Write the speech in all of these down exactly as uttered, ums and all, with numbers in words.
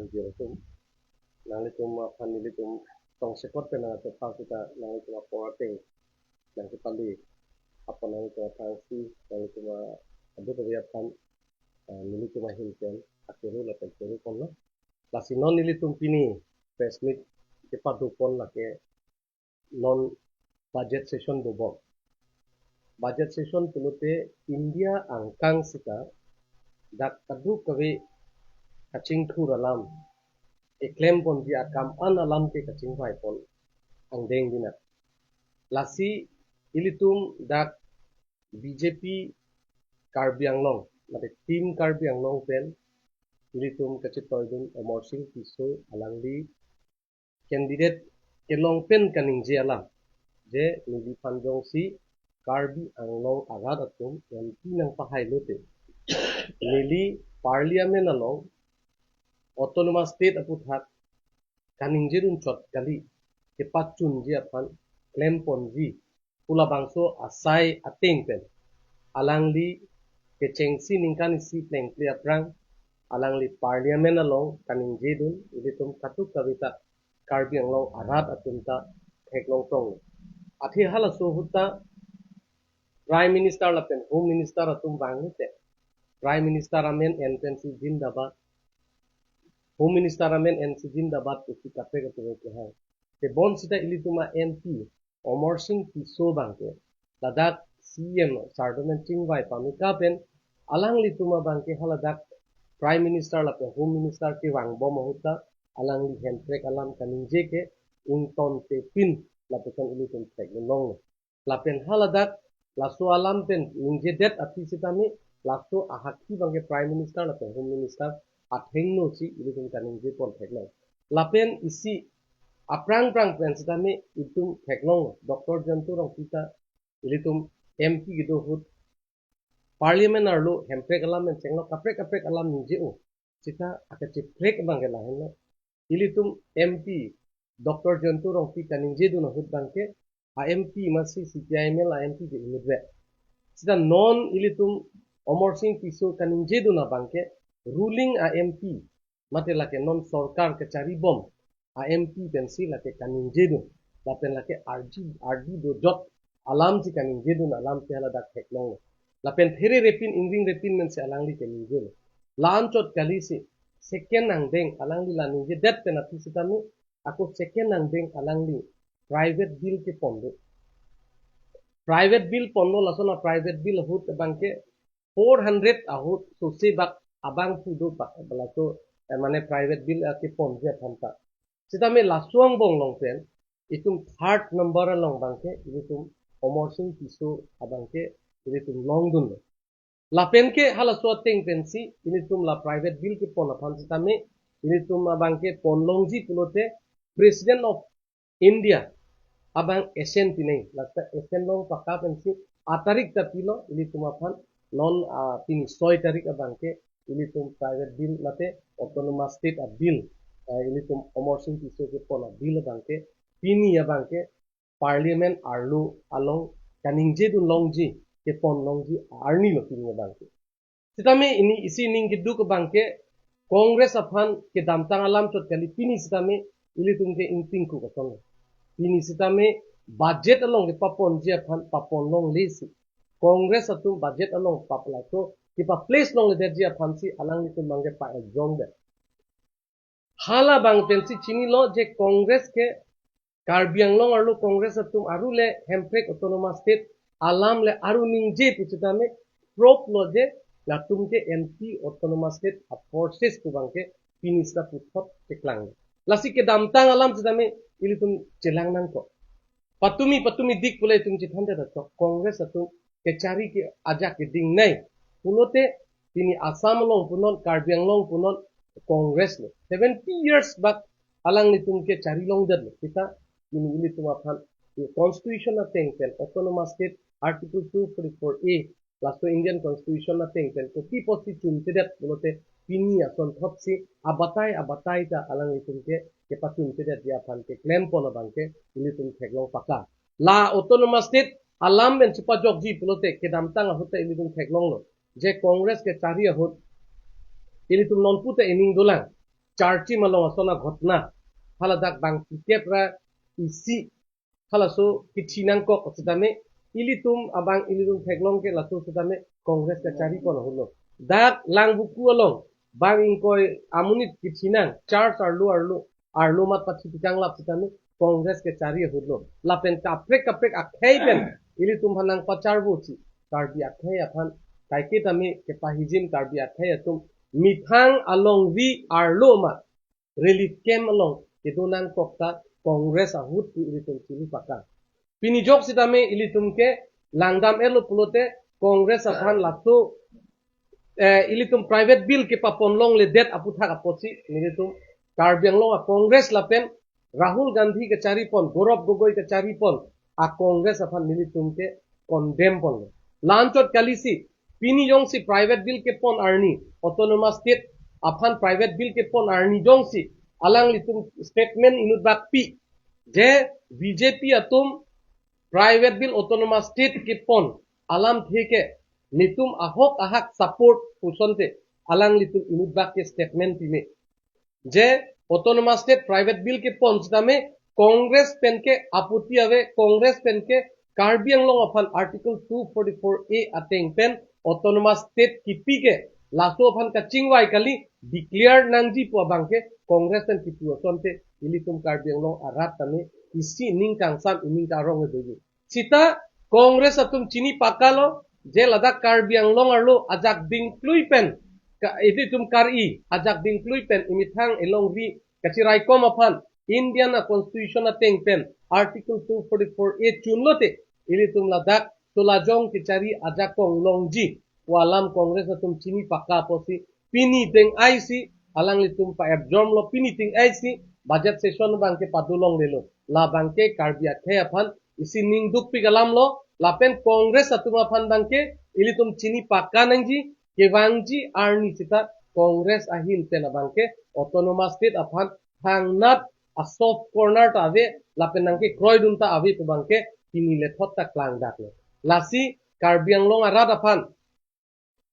Jiratum, nanglitum aphan nelitum tongsekot pen nangkachepha sita nanglitum apor ateng nangkepali apot nanglitum aphan si nanglitum a-, adu kave aphan, ah, nelitum ahin pen akiru lapen kiru ponlo. Lasi non nelitum pini press meet kepadopon lake non budget session dobom. Budget session pulote India angkang sita dak kadokave kachingthur alam, keklem ponji akam an alam ke kachingvai pon angdeng dinat. Lasi ilitum dak B J P Karbi Anglong, mate Team Karbi Anglong pen ilitum kachetoidun Amarsing Tisso alangli candidate kelong pen kaningje alam, je neliphan jongsi Karbi Anglong arat atum M P nangpahai lote, neli Parliament along Autonomous State aputhak kaningjedun chot kali, kepachunji aphan klem ponji pu labangso asai ateng pen alangli kechengsi ningkan isi plengple aphrang alangli Parliament along kaningjedun ilitum kadokave ta Karbi Anglong arat atum ta theklong tong. Athe halaso ahut ta Prime Minister lapen Home Minister atum vanglote, Prime Minister amen en pensi Zindabad, Home Minister amen ensi Zindabad pusi kaprek atum kehang. Te bonsita ilitum a-M P Amarsing Tisso abangke ladak C M sar domen chingvai pameka pen alanglitum abangke haladak Prime Minister lapen Home Minister kevangbom ahut ta alangli hemprek alam kaningje ke ingtontepin lapuson ilitum theklong. Lapen haladak laso alam pen ningjedet aphi sitame laso ahakhi abangke Prime Minister lapen Home Minister athengno si ilitum kaningje pon theklong. Lapen isi aphrang phrang pen sitame itum theklong, Doctor Jayanta Rongpi ta ilitum M P kedo ahut Parliament arlo hemprek alam pen chenglo, kaprek kaprek alam ningje-o. Sita akacheprek abangke lahenlo. Ilitum M P Doctor Jayanta Rongpi kaningjedun ahut abangke a-M P masi C P I M L a-M P ke imidre. Sita non ilitum Amarsing Tisso kaningjedun abangke ruling a-M P mate lake non sorkar kacharibom a-M P pensi lake kaningjedun. Lapen lake ardi, ardi dojok alamsi kaningjedun alam ke haladak theklong. Lapen phererepin ingringrepin pensi alangli kaningje. La-an chot kalisi second angdeng alangli la ningjedet pen aphi sitame ako second angdeng alangli private bill kepon do. Private bill ponlo, lason a-private bill ahut abangke four hundred ahut sose bak abangphu do bak, laso, eh, mane private bill, eh, keponji aphan ta. Sitame laso angbong along pen itum third number along abangke ilitum Amarsing Tisso abangke ilitum longdunlo. Lapen ke halaso ateng pensi ilitum la private bill kepon aphan sitame ilitum abangke ponlongji pulote President of India abang assent pinei, lata assent long paka pensi atarik ta pilo ilitum aphan. Non, ah, pini soi tarik abangke ilitum private bill mate Autonomous State a-bill, ah, ilitum Amarsing Tisso kepon a-bill abangke pini abangke Parliament arlo along kaningjedun longji, kepon longji arnilo pini abangke. Sitame ini isi ning keduk abangke Congress aphan kedamtang alam chot kali, pini sitame ilitum ke ingtingku kosong. Pini sitame budget along kepaponji aphan papon longlesi. Congress atum budget along paplato kepa-place longledetji aphansi alanglitum abangke pa-exhaust det. Hala abang pensi chinilo je Congress ke Karbi Anglong arlo Congress atum arule hemprek Autonomous State alam le aru ningje pu sitame prop lo je latum ke anti Autonomous State a-forces pu abangke pini sita puthot cheklang. Lasi kedamtang alam sitame ilitum chelang nangkok. Patumi, patumi dik pule itum chethanthe dato Congress atum kechari ke ajak keding nai. Pulote pini Assam along punon, Karbi Anglong punon Congress lo. Seventy years bak alanglitum kechari longdet lo. Sita pini ilitum aphan constitution ateng pen Autonomous State Article two forty-four A laso Indian Constitution ateng pen kopi apotsi chunchedet pulote pini asonthotsi abatai abatai ta alanglitum ke kepachunchedetji aphan keklem pon abangke ilitum theklong paka. La Autonomous State alam pen chepajokji pulote kedamtang ahut ta ilitum theklonglo je Congress kechari ahut ilitum nonpu ta ening dolang. charchim along ason aghotna, haladak bang tikep ra isi halaso kithi nangkok sitame, ilitum abang ilitum theklong ke laso sitame Congress kachari pon ahutlo. Dak Langvoku along bang ingkoi amonit kithi nang charch arlo arlo arlo mat pathi pikanglap sitame Congress kachari ahutlo. Lapen kaprek kaprek akhei pen ilitum aphan nangpacharvosi, Karbi akhei aphan kaike tame kepahijim, Karbi akhei atum methang alongri arlo mat relief camp along kedo nangkok ta Congress ahut pu ilitum chini pakka. Pini jok sitame ilitum ke langdam-etlo pulote Congress aphan laso, eh, ilitum private bill kepapon longledet aputhak apotsi nelitum Karbi Anglong a Congress lapen Rahul Gandhi kachari pon, Gaurav Gogoi kachari pon a Congress aphan nelitum ke condemn ponlo. La-anchot kalisi, pini jongsi private bill kepon arni, autonomous state aphan private bill kepon arni jongsi alanglitum statement inutbak pi, je B J P atum private bill autonomous state kepon alamthe ke netum ahok ahak support pu asonte alanglitum inutbak ke statement pime. Je autonomous state private bill kepon sitame Congress pen ke aputi ave, Congress pen ke Karbi Anglong aphan Article two forty-four A ateng pen autonomous state kipi ke laso aphan kachingvai kali, declare nangji pu abang ke Congress pen kipu asonte ilitum Karbi Anglong arat tame isi ning kangsam, ining karong doji. Sita Congress atum chini pakka lo, je ladak Karbi Anglong arlo ajak dingklui pen, ka, ilitum kar-i ajak dingklui pen imethang elongri kachiraikom aphan Indian a Constitution ateng pen Article two forty-four A chunlote ilitum ladak Solajong kachari ajakong longji pu alam Congress atum chini pakka apotsi pini teng-ai si alanglitum pa-ep jomlo, pini teng-ai si budget session abang ke pado longlelo. La abang ke Karbi akhei aphan isi ning dukpik alam lo, lapen Congress atum aphan abang ke ilitum chini pakka nangji, kevangji arni sita Congress ahin pen abang ke autonomous state aphan thangnat a soft corner ta ave, lapen nangkekroidun ta ave pu abang ke pini lethot ta klangdaklo. Lasi Karbi Anglong arat aphan,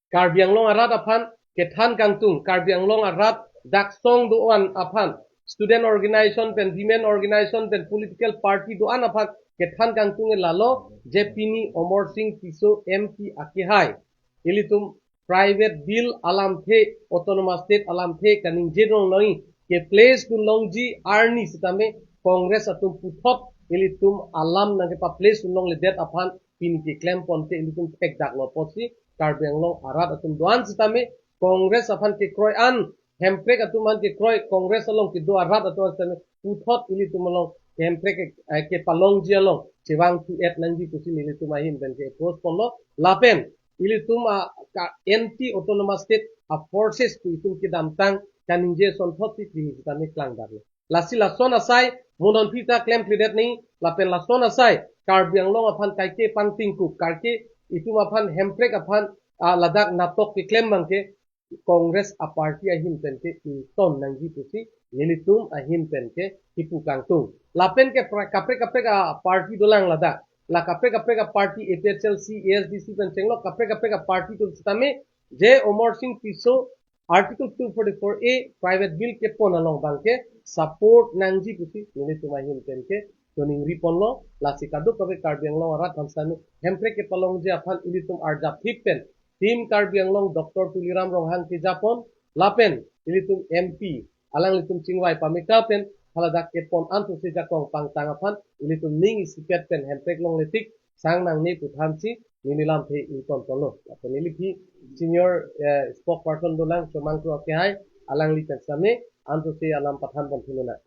Karbi Anglong arat aphan kethan kangtung, Karbi Anglong arat dak song do-an aphan, student organization pen, women organization pen, political party do-an aphan kethan kangtung ke lalo, je pini Amarsing Tisso M P akehai ilitum private bill alamthe, autonomous state alamthe kaningje longloi ke-place dun longji arni sitame Congress atum puthot ilitum alam nangkepa-place dun longledet aphan pini keklem pon ke ilitum thekdaklo apotsi Karbi Anglong arat atum do-an sitame Congress aphan kekroi an, hemprek atum aphan kekroi, Congress along kedo arat atum an sitame puthot ilitum along hemprek ke, eh, kepalongji along chevangthu-et nangji pusi nelitum ahin pen ke-approach ponlo, lapen ilitum a ka anti autonomous state a forces pu itum kedamtang kaningje asonthot si pini sitame klangdaklo. Lasi lason asai mo non aphi ta klemkledet nangji, lapen lason asai Karbi Anglong aphan kaike pangtingkup, kaike itum aphan hemprek aphan, ah, ladak natok keklem abang ke Congress a party ahin pen ke ington nangji pusi nelitum ahin pen ke kipu kangtung. Lapen ke pra-, kaprek kaprek a party dolang ladak. La kaprek kaprek a party A P H L C, A S D C pen chenglo kaprek kaprek a party atum sitame je Amarsing Tisso Article two forty-four A private bill kepon along abang ke support nangji pusi nelitum ahin pen ke choningri ponlo. Lasi kadokave Karbi Anglong arat aphan sitame hemprek kepalongji aphan ilitum arjap thip pen Team Karbi Anglong Doctor Tuliram Ronghang kejapon lapen ilitum M P alanglitum chingvai pameka pen haladak kepon anthose jakong pangtang aphan ilitum ning isipet pen hemprek longle tik sang nangne pu thansi neli lamthe ington ponlo. Lapen neli aphi senior, eh, spokesperson dolang Chomang Kro akehai, alangli pen sitame anthose alam pathan ponthu lonang.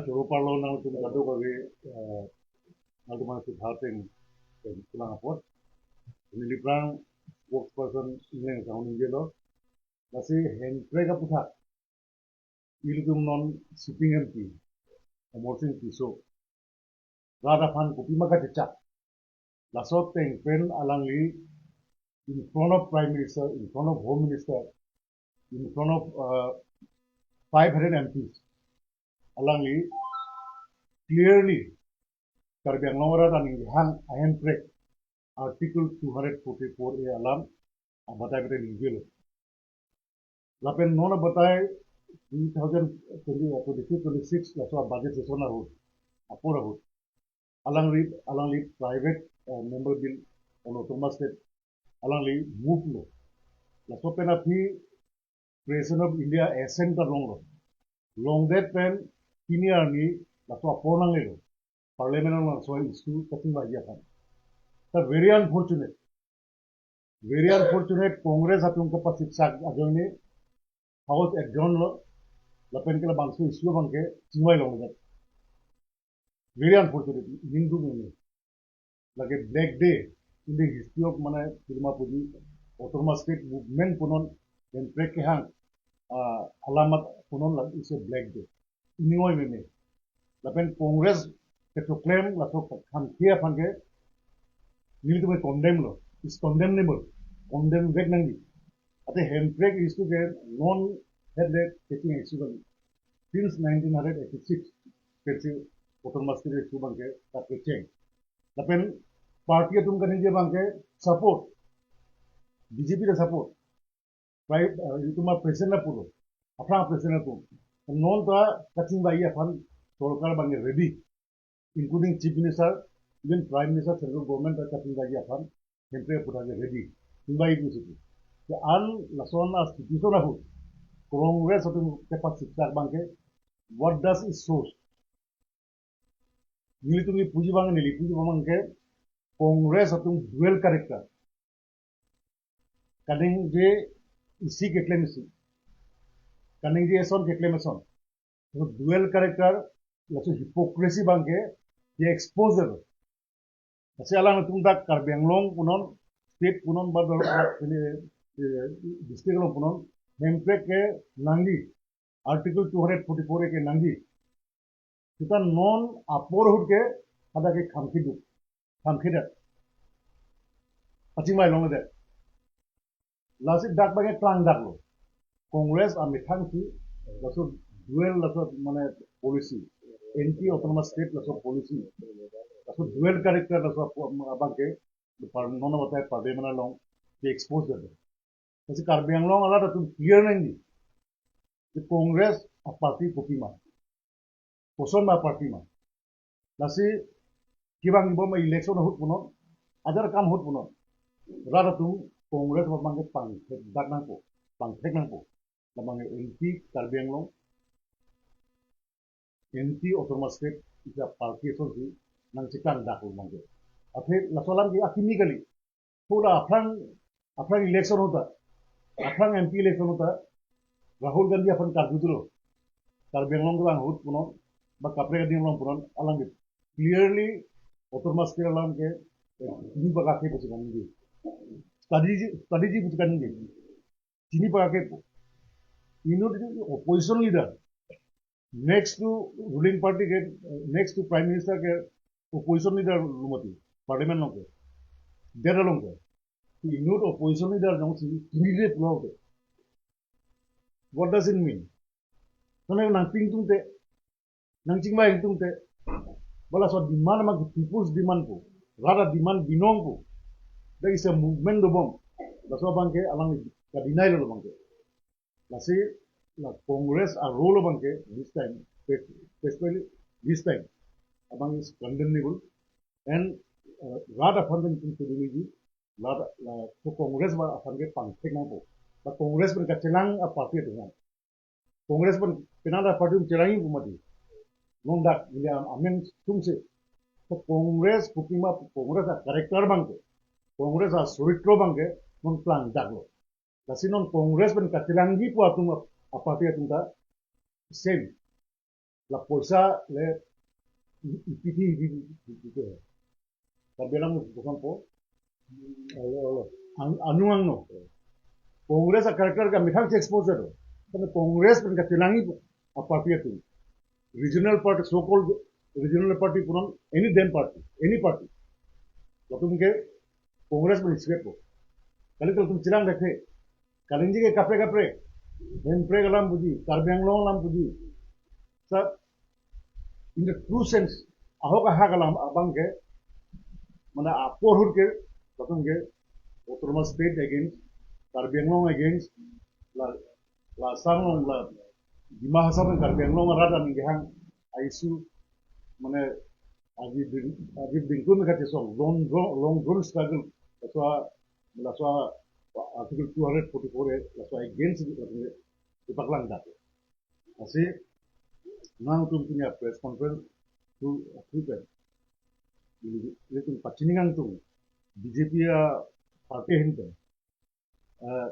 Choro parlo nangtum kadokave, eh, nangtum aphan sutha ateng, eh, kelang apot. Neli aphrang spokesperson ingleng sang ningjelo. Lasi hemprek aputhak ilitum non sitting M P Amarsing Tisso rat aphan kopima kachechak. Laso ateng pen alangli in front of Prime Minister, in front of Home Minister, in front of, uh, five hundred M Ps, alangli clearly Karbi Anglong arat aning hang ahemprek Article two hundred forty-four A alam abatai batai ningjelo. Lapen non abatai two thousand twenty, uh, twenty-five twenty-six laso budget session ahut, apor ahut, alangli, alangli private, uh, member bill on autonomous state alangli move lo. Laso pen aphi President of India assent ta longlo. Longdet pen pini arni laso apor nanglelo. Parliament along laso issue kachingvaiji aphan. Ta very unfortunate. Very unfortunate, Congress atum kapachipsak ajoine House adjourn lo, lapen ke labangso issue abangke chingvai longledet. Very unfortunate, ningduk nini. Lake black day in the history of, mane, pilma puji, autonomous state movement punon, hemprek kehang, ah, alamat punon, like, is a black day. Ini oi meme. Lapen Congress kechoklem laso khamkhe aphan ke nelitum condemn lo, is condemnable, condemn vek nangji. Ante hemprek issue ke non headless catching issue kali. Since nineteen eighty-six, pensi autonomous state issue abangke ta kecheng. Lapen party atum kaningje abangke support, B J P ta support. Prime, uh, itum a president apulo, aphrang president atum. Non ta kachingvai aphan sorkar abangke ready, including Chief Minister, even Prime Minister, Central Government ta kachingvai aphan hemprek aphuthak ke ready. Chingvai pusi. Ke an lason a situation ahut Congress atum kepachipsak abangke, what does it shows? Nelitum kepuji abang, neli puji abangke Congress atum dual character. Kaningje isi keklem isi. Kaningje eson keklem eson. So dual character, laso hypocrisy abangke, ye expose lo. Lasi alangtum dak Karbi Anglong punon, state punon, ba dor-, ini, eh, district along punon, hemprek ke nangji, Article two hundred forty-four A ke nangji. Seta non apor ahut ke hadak ke khamkheduk, khamkhedet. Kachingvai longledet. Lasi dak abangke klangdaklo. Congress amethang si laso dual, laso mane policy, anti autonomous state laso policy, laso dual character laso apo-, abangke par-, non abatai parliament along ke expose det. Lasi Karbi Anglong arat atum clear nangji. Ke Congress a party kopima, koson ma party ma. Lasi kevang kebom election ahut punon, ajat kam ahut punon, rat atum Congress abangke pangthekdak nangpo, pangthek nangpo. Labangke anti Karbi Anglong, anti autonomous state, isi a party asonsi nangcheklangdaklo abangke. Athe laso alam ke akimi kali. Hala aphrang, aphrang election ahut ta, aphrang M P election ahut ta, Rahul Gandhi aphan karjudetlo. Karbi Anglong kevang ahut punon, ba kaprek adim along punon, alangli clearly autonomous state alam ke, eh, chini pakake pusi kaningje. Study ji, study ji pusi kaningje. Chini pakake pu. Inut opposition leader, next to ruling party ke, next to Prime Minister ke opposition leader lo mati, parliament along ke, det along ke. Inut opposition leader jongsi candidate pulote, what does it mean? Karena nangpingtungte, nangchingvai ingtungte, ba laso demand abang people's demand pu, rat a demand binong pu, that is a movement dobom. Laso abangke alangli ka-deny lo abangke. Lasi la Congress a role abangke this time, especially this time, abang is condemnable. And, uh, rat aphan pen tum tuduniji, rat, la, so Congress ba aphan ke pangthek nangpo. Ba Congress pen kachelang a party atum nang. Congress pen penang a party atum chelangji pu mati. Non dak India amen sungse. So Congress kopima, Congress a character abangke, Congress a soritro abangke non klangdaklo. Lasi non Congress pen kachelangji pu atum a, a party atum ta same. La poisa le ipithi ipithi ipithi. Karbi Anglong koson po. Alo, alo. An-, anung angno. Congress a character ke amethang si expose do. Karena Congress pen kachelangji pu a party atum. Regional party, so-called regional party punon, any dem party, any party. Latum ke Congress pen expect ko. Kali latum chelang dekhe. Kalingji ke kaprek kaprek. Hemprek alam puji, Karbi Anglong alam puji. Sa, in the true sense, ahok ahak alam abangke, mane apor ahut ke, latum ke, autonomous state against, Karbi Anglong against, la, la Assam along la Dima Hasao pen Karbi Anglong arat aning kehang a-issue mane avi ding avi dingkun kachesong long long long struggle laso laso Article two hundred forty-four A laso against di paklang dak. Lasi nangtum pini press conference tu tu pen ilitum pachini nangtum B J P a party ahin pen, eh,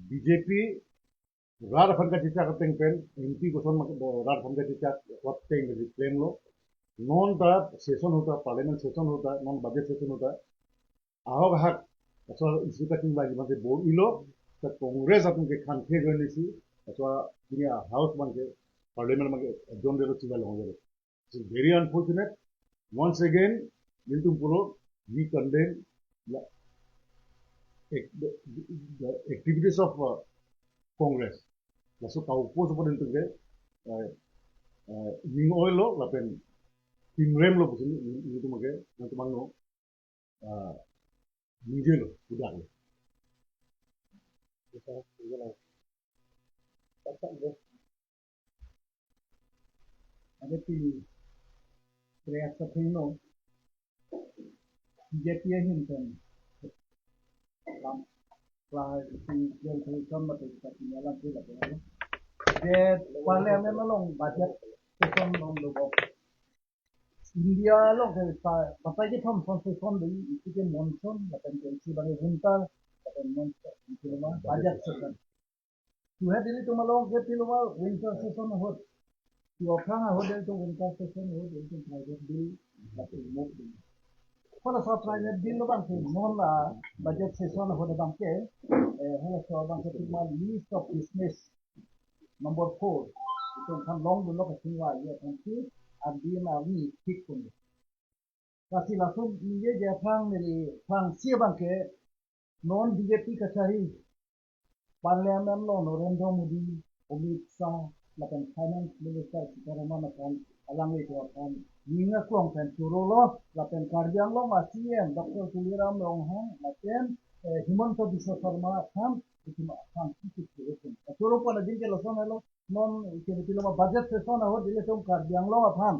B J P rat aphan kachechak ateng pen M P koson rat aphan kachechak ateng pen plan lo. Non ta session ahut ta, parliament session ahut ta, non budget session ahut ta ahok ahak laso issue kachingvai abang ke bor-ilo, ta Congress atum ke khangkhe join isi laso pini a-house abang ke, parliament abang ke adjourn detlo, chingvai longle. It's very unfortunate. Once again, nelitum pulo, we condemn the, the, the activities of, uh, Congress. Laso ka-oppose apot nelitum ke, eh, eh, ning oilo lapen pinremlo pusi nelitum ke nangtum abang no, ah, ningjelo, pudaklo. Ada pi Riyasa Thengno, B J P ahin pen lam, la isi jel thai son mate kita tinggal lam thila pen. Je parliament along budget session along lo. India along ke pa, patai kethom son session de, isi ke monsoon, lapen ke isi abang winter, lapen monsoon, isi loma budget session. Tu he Delhi atum along ke piloma winter session ahut. Tu aphrang ahut Delhi atum winter session ahut, Delhi atum private bill, lapen mok bill. Hala sa private bill abang ke non la budget session ahut abang ke, eh, hala sa abang ke cuma list of business number four. Itum aphan longdunlo kachingvai, ya kan si, adin arni thik pun. Lasi laso ningje aphrang neli aphrangsi abang ke non B J P kachari parliament along Narendra Modi, Amit Shah, lapen Finance Minister Sitharaman aphan alanglitum aphan ning aklong pen chorolo, lapen Karbi Anglong a-C E M Doctor Tuliram Ronghang lapen, eh, Himanta Biswa Sarma aphan itum aphan si choro pen. Choro pen ajin ke lason helo, non isi piloma budget session ahut ilitum Karbi Anglong aphan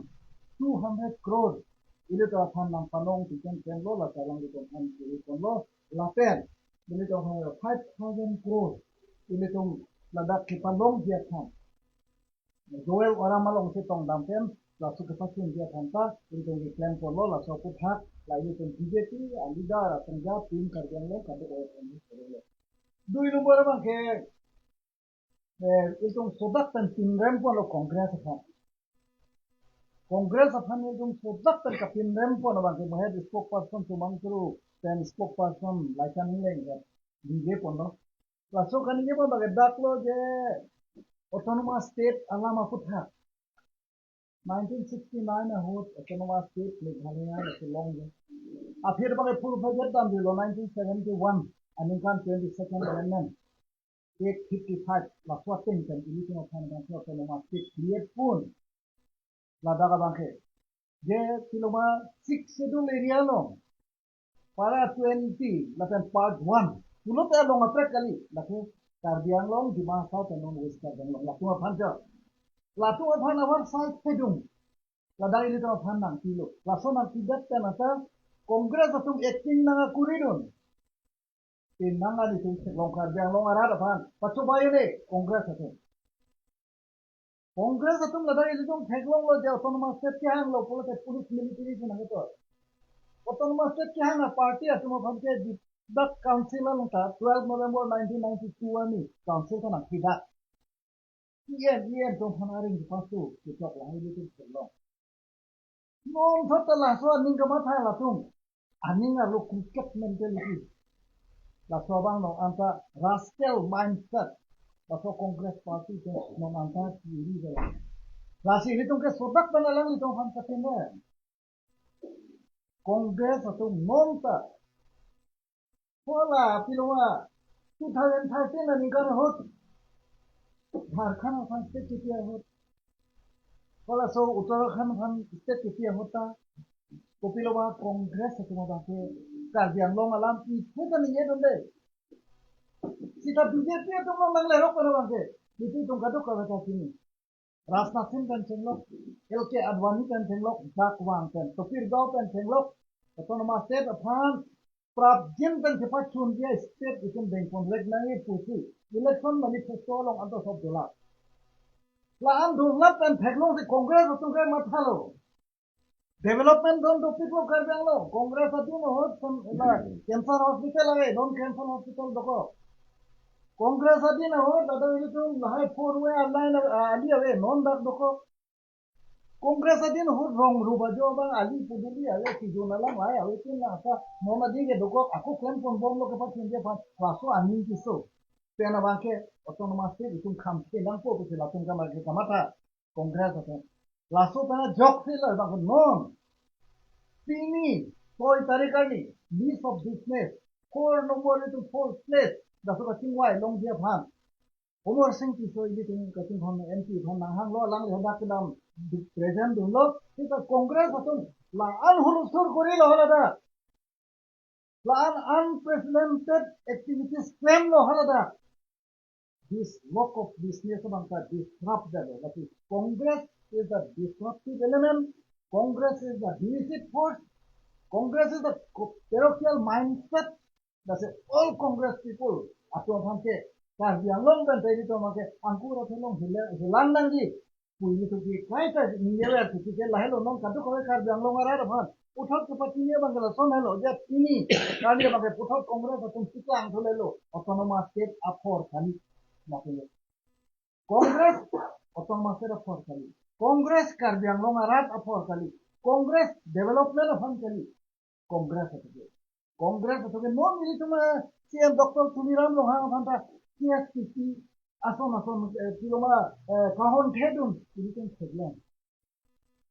two hundred crore ilitum aphan nangpanong tiken penlo, la alanglitum aphan choro ponlo, lapen ilitum aphan five thousand crore ilitum ladak kepalongji aphan Joel Oram along si tongdam pen laso kepachunji aphan ta ilitum ke plan ponlo, laso aphuthak la ilitum B J P a-leader atum ja team Karbi Anglong kado-o. Dui number abang ke, eh, itum sodak pen pinrem ponlo Congress aphan. Congress aphan itum sodak pen kapinrem pon abang ke, mohet spokesperson Sumang Kro pen spokesperson Laichan Engleng ke ningje ponlo. Laso kaningje pon abang ke daklo je autonomous state alam aphuthak nineteen sixty-nine ahut autonomous state Meghalaya laso longlo. Aphi abang ke full fledged damdetlo nineteen seventy-one aningkan twenty-second amendment, Act fifty-five, laso ateng pen ilitum aphan abang ke autonomous state create pon. Ladak abang ke je piloma Sixth Schedule area along para twenty lapen part one pulote along aprek kali, lake Karbi Anglong, Dima Hasao pen non West Karbi Anglong, latum aphan ja, latum aphan avar side pedung. Ladak ilitum aphan nangpilo. Laso nangpidet pen anta Congress atum acting nangkuridun. Penang ilitum theklong Karbi Anglong arat aphan pachobei-un-e Congress atum. Congress atum ladak ilitum theklonglo je autonomous state kehanglo pulote police military si nangketor. Autonomous state kehang a-party atum aphan ke dak council along ta twelve November nineteen ninety-two arni council ta nangpidak. E M, E M atum aphan aring pasu kechok lahai ilitum theklong. Non thot ta laso aning kamatha latum aning arlo cricket mentality. Laso abang non anta rascal mindset. Laso Congress party ke non anta theory ke la. Lasi ilitum ke sodak pen alanglitum aphan kapinrem. Congress atum non ta hala piloma two thousand thirteen aningkan ahut Jharkhand aphan state kepi ahut, halaso Uttarakhand aphan state kepi ahut ta kopiloma Congress atum abang ke Karbi Anglong alam iphu ta ningjedunde. Sita B J P atum along nanglerok pen abangke. Itum kadokave ta chini. Rajnath Singh pen chenglok, L K Advani pen chenglok, dak vang pen, Tapir Gao pen chenglok, Autonomous State aphan prapjin pen kepachunji a-state itum dengpon rek nangji pusi election manifesto along anto sop dola. La-an dola pen theklongsi Congress atum ke mathalo. Development don dopiklo Karbi Anglong. Congress adin ahut pen la cancer hospital ave, non cancer hospital dokok. Congress adin ahut ada ilitum lahai four way line, ah, ali ave, non dak dokok. Congress adin ahut rong ruba jo abang ali puduli ave, kijun alang lahai ave, tin lang sa non adin ke dokok, ako klemponbomlo kepachunji aphan, laso aning keso. Pen abangke Autonomous State itum kham thelang po pusi latum kamatha, kamatha Congress atum. Laso pen ajoksi la abangke non. Pini, soi tarik arni, list of business, four number itum four place, laso kachingvai longji aphan. Amarsing Tisso ilitum kachinghon M P aphan nanghanglo, alangli hadak kedam present dunlo, sita Congress atum la-an hulusur korilo haladak. La-an unprecedented activities klemlo haladak. This walk of business abang ta disrupt damlo. Lasi Congress is the disruptive element. Congress is the divisive force. Congress is the co-, parochial mindset. Lasi all Congress people atum aphan ke Karbi Anglong pen ta ilitum aphan ke angkur athe long hila-, hilang nangji pu ilitum ke kaita ningjever pusi ke lahelo, non kadokave Karbi Anglong arat aphan puthot kepachini abang ke lason helo, je pini kali abang ke puthot Congress atum chiklang thulelo, Autonomous State apor kali. Lapen Congress Autonomous State apor kali. Congress Karbi Anglong arat apor kali. Congress development aphan kali. Congress atum ke. Congress atum ke non ilitum, eh, C M Doctor Tuliram Ronghang aphan ta K S T C ason ason, eh, piloma, eh, kahon thedun ilitum theklong.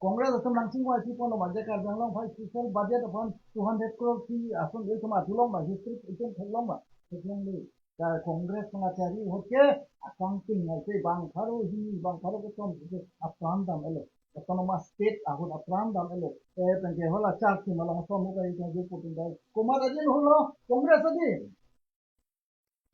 Congress atum nangchingvai si ponlo ma, je Karbi Anglong aphan special budget aphan two hundred crore pi ason ilitum atulong ma, history itum theklong ma, theklongle. Ka Congress pangachari ahut ke akangting aise bang pharo hini, bang pharo kethom ke apran dam-elo. Autonomous State ahut apran dam-elo. Eh, pen ke hala chak si malong som ka ita je putin dai. Komat adin holo, Congress adin.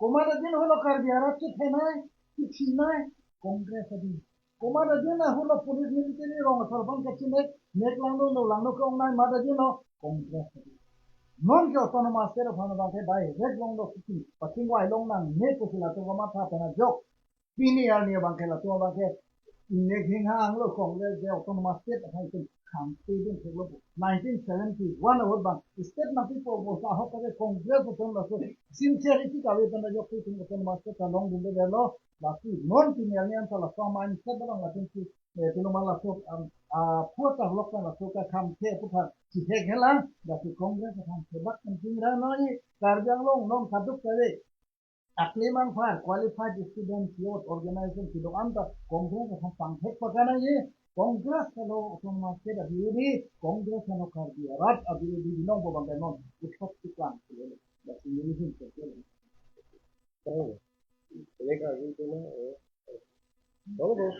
Komat adin holo Karbi arat kethenei, kechinei, Congress adin. Komat adin holo police military rong asor aphan kachinek, nek langno, no langno ke-ongnei, mat adin lo, Congress adin. Non ke Autonomous State aphan abangke direct longlo kiki, pachingvai long nangne pusi latum kamatha pen ajok. Pini arni abangke latum abangke inek hinghanglo Congress, je Autonomous State aphan itum khangte dun theklo. Nineteen seventy-one ahut bang state nangpipo pu ahok ke Congress atum laso sincerity kave pen ajok itum Autonomous State ta longdunde lo. Lasi non pini arni anta laso mindset abang latum si, eh, piloma laso, um, ah, puat ta lok pen laso kakhangte puthot chithek helang, lasi Congress aphan thebak pen chingra noi, Karbi Anglong non kadokave akli mangphar qualified student youth organization kedo-an ta Congress aphan pangthek pakanangji. Congress helo Autonomous State abirodhi, Congress helo Karbi arat abirodhi, binong bo bang non uthot chiklang. Lasi nelihin. Oh, ini kan itu na, oh. Bawa, bawa.